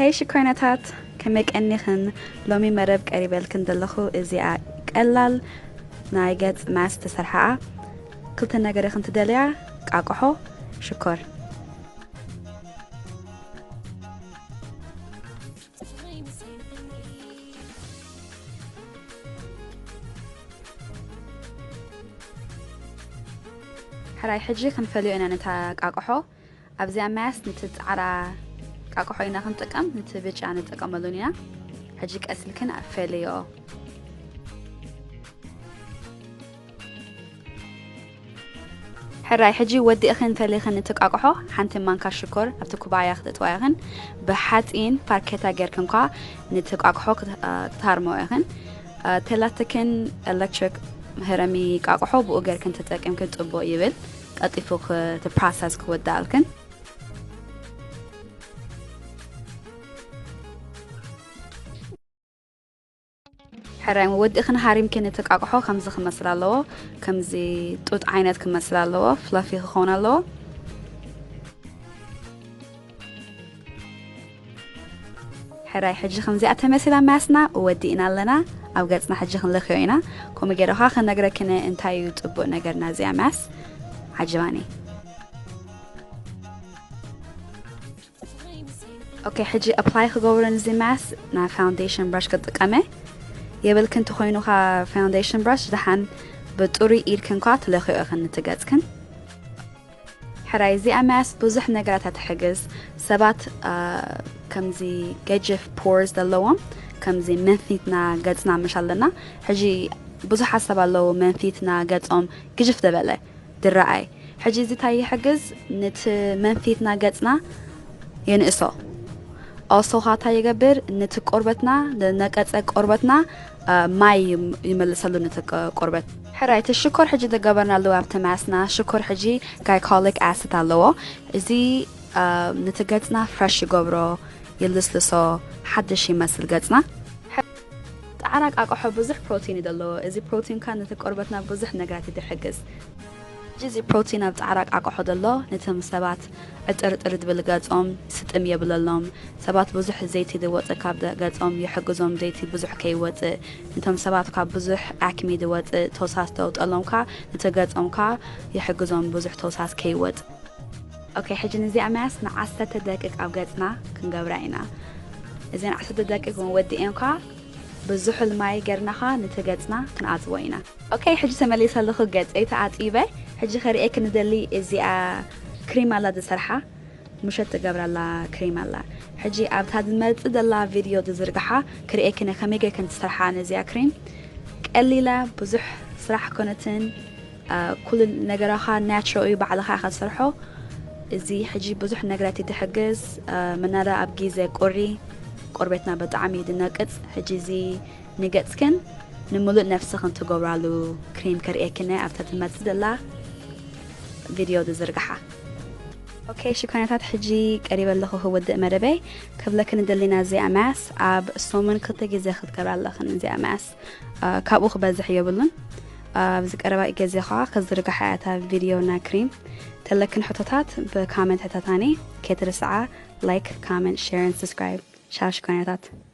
ሄይ ሽኮይነታት፣ ከመይ ቀኒኽን? ሎሚ መረብ ቀሪበልክን ዘለኹ እዚኣ ቀላል ናይ ገጽ ማስ ተሰርሓኣ። ክልተ ነገር ኢኽን ትደልያ፣ ቃቆሖ፣ ሽኮር። ሕራይ ሕጂ ክንፈልዮ ኢና ነታ ቃቆሖ። ኣብዚኣ ማያስ ነቲ ጻዕዳ ቃቆሖ ኢና ክንጥቀም፣ ነቲ ብጫ ንጥቀመሉን ኢና። ሕጂ ቀስ ኢልክን ኣብ ፈልዮ። ሕራይ ሕጂ ወዲእኽን ፈሊኽን እቲ ቃቆሖ ሓንቲ ማንካ ሽኮር ኣብቲ ኩባያ ክትእትዋ ኢኽን። ብሓጺን ፓርኬታ ጌርክን ኳ ነቲ ቃቆሖ ክት-፣ አ፣ ክትሃርሞ ኢኽን። አ፣ ቴላትክን ኤሌክትሪክ ህረሚ ቃቆሖ ብኡ ጌርክን ተጠቂምክን ጽቡቕ ይብል። ቀልጢፉ ክቲ ፕሮሰስ ክወዳእልክን። ሕራይ ወዲእኽን ሃሪምክን እቲ ቃቆሖ ከምዚ ክመስል ኣለዎ። ከምዚ ጡጥ ዓይነት ክመስል ኣለዎ። ፍለፊ ክኸውን ኣለዎ። ሕራይ ሕጂ ከምዚኣ ተመሲላ ማያስና ወዲእና ኣለና። ኣብ ገጽና ሕጂ ክንለኽዮ ኢና። ከምኡ ገይረ ኸኣ ክነግረክን እንታይ እዩ ጽቡቕ ነገር ናዚኣ ማያስ። ዓጅባኒ። ኦኬ፣ ሕጂ ኣፕላይ ክገብሮ ንዚ ማስ ና ፋውንዴሽን ብራሽ ክጥቀመ የብልክን። እንተኾይኑ ካ ፋውንዴሽን ብራሽ ደሓን ብጥሩይ ኢድክን ኳ ትለኽዮ ኢኽን ንትገጽክን። ሕራይ እዚኣ ማስ ብዙሕ ነገራት እያ ትሕግዝ። ሰባት፣ አ፣ ከምዚ ገጅፍ ፖርስ ዘለዎም፣ ከምዚ መንፊትና ገጽና ምሽ ኣለና። ሕጂ ብዙሓት ሰብ ኣለዉ መንፊትና ገጾም ግጅፍ ዝበለ ድረኣይ። ሕጂ እዚ እንታይ ይሕግዝ? ነቲ መንፊትና ገጽና የንእሶ። ኦሶ ኻታ ይገብር፣ ነቲ ቆርበትና፣ ዝነቀጸ ቆርበትና፣ አ፣ ማይ ይም-፣ ይመልሰሉ ነቲ ቅ-፣ ቆርበት። ሕራይ፣ እቲ ሽኮር ሕጂ ዝገበርናሉ ኣብቲ ማስና፣ ሽኮር ሕጂ ጋይኮሊክ ኣሲድ ኣለዎ። እዚ፣ አ፣ ነቲ ገጽና ፍረሽ ይገብሮ፣ ይልስልሶ፣ ሓድሽ ይመስል ገጽና። ጻዕዳ ቃቆሖ ብዙሕ ፕሮቲን እዩ ዘለዎ። እዚ ፕሮቲን ከኣ ነቲ ቆርበትና ብዙሕ ነገራት እዩ ዝሕግዝ። ሕጂ እዚ ፕሮቲን ኣብ ጻዕዳ ቃቆሖ ዘሎ ነቶም ሰባት ዕጥርጥር ዝብል ገጾም ስጥም የብለሎም። ሰባት ብዙሕ ዘይቲ ዝወጽእ ካብ ደ-፣ ገጾም ይሕግዞም ዘይቲ ብዙሕ ከይወጽእ። ነቶም ሰባት ካብ ብዙሕ ኣክኒ ዝወጽእ ተውሳስ ዘውጠሎም ከኣ ነቲ ገጾም ከኣ ይሕግዞም ብዙሕ ተውሳስ ከይወጽእ። ኦኬ፣ ሕጂ ነዚኣ መያስ ንዓሰርተ ደቂቕ ኣብ ገጽና ክንገብራ ኢና። እዘን ዓሰርተ ደቂቕ እውን ወዲኤን ከኣ ብዝሑል ማይ ጌርና ከኣ ነቲ ገጽና ክንኣጽቦ ኢና። ኦኬ፣ ሕጂ ተመሊሰ ኣለኹ፣ ገጸይ ተኣጺበ። ሕጂ ከርእየኪ ንደሊ እዚኣ ክሪም ኣላ ዝሰርሓ፣ ምሸት ትገብረላ ክሪም ኣላ። ሕጂ ኣብታ ዝመጽእ ዘላ ቪድዮ ዝዝርግሓ ክርእየኪ ነ ከመይ ጌርክን ትሰርሓ ነዚኣ ክሪም። ቀሊላ፣ ብዙሕ ስራሕ ኮነትን፣ አ፣ ኩሉ ነገራኻ ናቹራል እዩ፣ ባዕልኻ ኢኻ ትሰርሖ። እዚ ሕጂ ብዙሕ ነገራት እዩ ዝሕግዝ። አ፣ መናዳ ኣብ ግዜ ቁሪ ቆርበትና ብጣዕሚ እዩ ዝነቅጽ። ሕጂ እዚ ንገጽክን ንምሉእ ነፍስኽን ትገብራሉ ክሪም ከርእየክን ኣብታ ትመጽእ ዘላ ቪድዮ ዝዝርግሓ። ኦኬ፣ ሽኮነታት፣ ሕጂ ቀሪበ ኣለኹ ክወድእ መደበይ። ክብለክን ደሊና እዚኣ ማያስ ኣብ ሰሙን ክልተ ግዜ ክትገብራ ኣለኽን እዚኣ ማያስ። አ፣ ካብኡ ክበዝሕ የብሉን። ኣብዚ ቀረባ ግዜ ኸዓ ክዝርግሓ እያ እታ ቪድዮ ና ክሪም። ተለክን ሕቶታት ብካመንት ሕተታኒ። ከይትርስዓ ላይክ፣ ካመንት፣ ሼር፣ ሰብስክራይብ። ሻው ሽኮነታት።